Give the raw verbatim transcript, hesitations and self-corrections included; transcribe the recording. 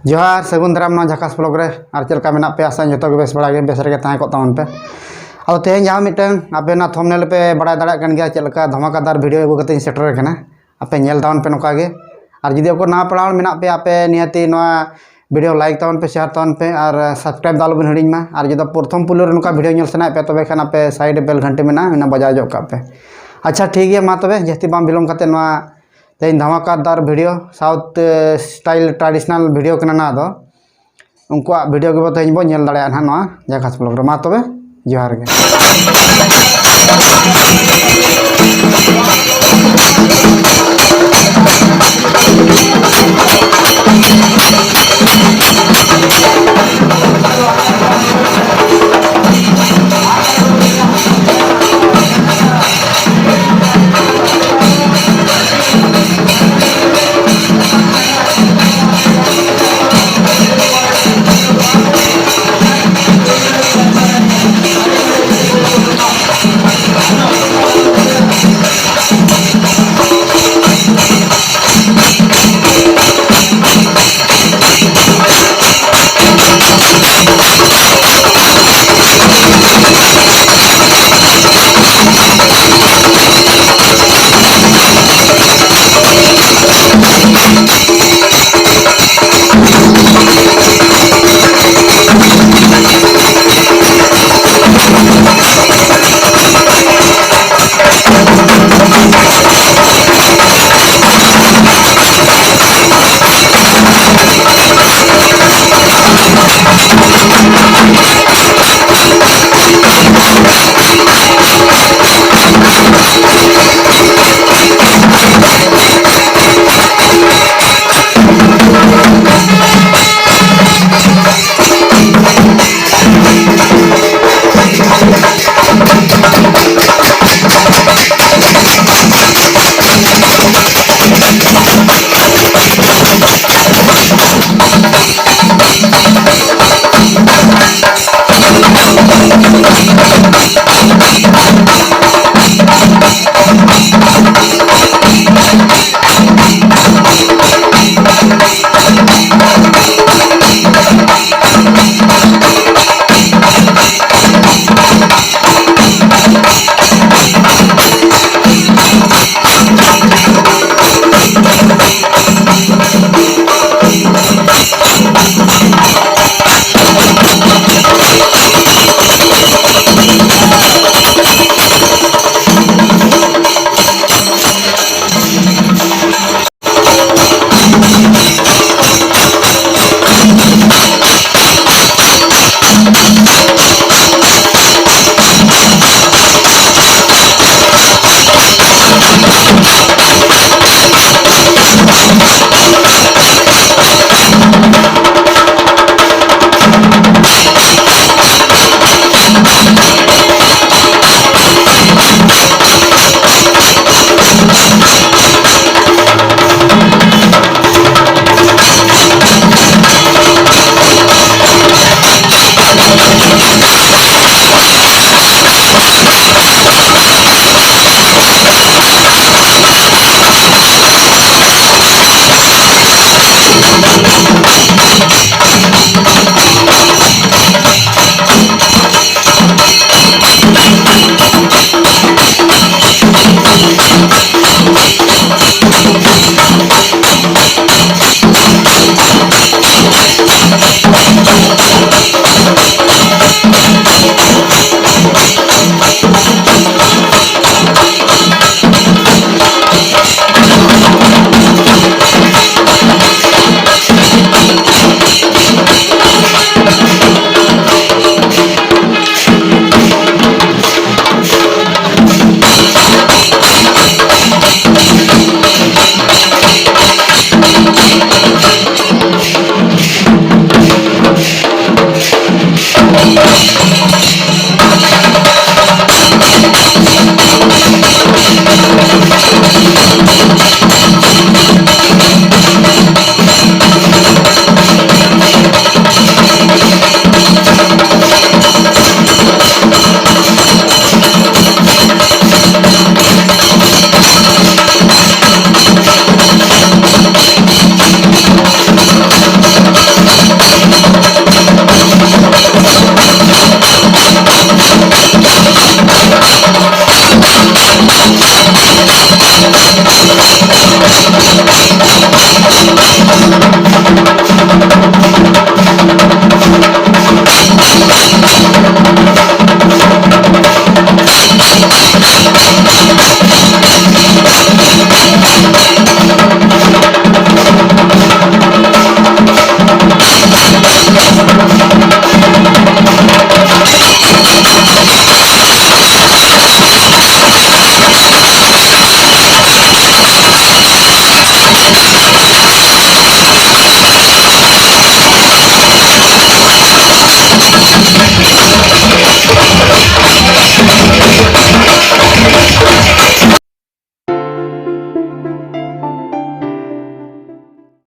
ᱡᱚᱦᱟᱨ, ᱥᱟᱹᱜᱩᱱ ᱫᱟᱨᱟᱢ ᱱᱚᱣᱟ ᱡᱷᱟᱠᱟᱥ ᱵᱞᱚᱜ ᱨᱮ᱾ ᱟᱨ ᱪᱮᱫ ᱞᱮᱠᱟ ᱢᱮᱱᱟᱜ ᱯᱮᱭᱟ? ᱟᱥᱟᱧ ᱡᱚᱛᱚ ᱜᱮ ᱵᱮᱥ ᱵᱟᱲᱟ ᱜᱮ, ᱵᱮᱥ ᱨᱮᱜᱮ ᱛᱟᱦᱮᱸ ᱠᱚᱜ ᱛᱟᱵᱚᱱ ᱯᱮ᱾ ᱟᱫᱚ ᱛᱮᱦᱮᱧ ᱡᱟᱦᱟᱸ ᱢᱤᱫᱴᱟᱝ ᱟᱯᱮ ᱚᱱᱟ ᱛᱷᱚᱢᱵᱱᱮᱞ ᱯᱮ ᱵᱟᱲᱟᱭ ᱫᱟᱲᱮᱭᱟᱜ ᱠᱟᱱ ᱜᱮᱭᱟ ᱪᱮᱫ ᱞᱮᱠᱟ ᱫᱷᱟᱢᱟᱠᱟᱫᱟᱨ ᱵᱷᱤᱰᱤᱭᱳ ᱟᱹᱜᱩ ᱠᱟᱛᱮ ᱤᱧ ᱥᱮᱴᱮᱨ ᱟᱠᱟᱱᱟ᱾ ᱟᱯᱮ ᱧᱮᱞ ᱛᱟᱵᱚᱱ ᱯᱮ ᱱᱚᱝᱠᱟ ᱜᱮ᱾ ᱟᱨ ᱡᱩᱫᱤ ᱚᱠᱚᱭ ᱱᱟᱣᱟ ᱯᱮᱲᱟ ᱦᱚᱲ ᱢᱮᱱᱟᱜ ᱯᱮᱭᱟ, ᱟᱯᱮ ᱱᱤᱦᱟᱹᱛᱤ ᱱᱚᱣᱟ ᱵᱷᱤᱰᱤᱭᱳ ᱞᱟᱭᱤᱠ ᱛᱟᱵᱚᱱ ᱯᱮ, ᱥᱮᱭᱟᱨ ᱛᱟᱵᱚᱱ ᱯᱮ ᱟᱨ ᱥᱟᱵᱥᱠᱨᱟᱭᱤᱵ ᱫᱚ ᱟᱞᱚᱵᱤᱱ ᱦᱤᱲᱤᱧ ᱢᱟ᱾ ᱟᱨ ᱡᱩᱫᱤ ᱯᱨᱚᱛᱷᱚᱢ ᱯᱩᱭᱞᱩ ᱨᱮ ᱱᱚᱝᱠᱟ ᱵᱷᱤᱰᱤᱭᱳ ᱧᱮᱞ ᱥᱟᱱᱟᱭᱮᱫ ᱯᱮᱭᱟ, ᱛᱚᱵᱮ ᱠᱷᱟᱱ ᱟᱯᱮ ᱥᱟᱭᱤᱰ ᱨᱮ ᱵᱮᱞ ᱜᱷᱟᱱᱴᱤ ᱢᱮᱱᱟᱜᱼᱟ, ᱚᱱᱟ ᱵᱟᱡᱟᱣ ᱧᱚᱜ ᱠᱟᱜ ᱯᱮ᱾ ᱟᱪᱪᱷᱟ, ᱴᱷᱤᱠ ᱜᱮᱭᱟ, ᱢᱟ ᱛᱚᱵᱮ ᱡᱟᱹᱥᱛᱤ ᱵᱟᱝ ᱵᱤᱞᱚᱢ ᱠᱟᱛᱮ ᱱᱚᱣᱟ ᱛᱮᱦᱮᱧ ᱫᱷᱟᱢᱟᱠᱟᱫᱟᱨ ᱵᱷᱤᱰᱤᱭᱳ, ᱥᱟᱣᱩᱛᱷ, ᱮ, ᱥᱴᱟᱭᱤᱞ ᱴᱨᱟᱰᱤᱥᱚᱱᱟᱞ ᱵᱷᱤᱰᱤᱭᱳ ᱠᱟᱱᱟ ᱱᱚᱣᱟ ᱫᱚ᱾ ᱩᱱᱠᱩᱣᱟᱜ ᱵᱷᱤᱰᱤᱭᱳ ᱜᱮᱵᱚ ᱛᱮᱦᱮᱧ ᱵᱚ ᱧᱮᱞ ᱫᱟᱲᱮᱭᱟᱜᱼᱟ ᱱᱟᱦᱟᱜ ᱱᱚᱣᱟ ᱡᱷᱟᱠᱟᱥ ᱵᱞᱚᱜ ᱨᱮ᱾ ᱢᱟ ᱛᱚᱵᱮ, ᱡᱚᱦᱟᱨ ᱜᱮ᱾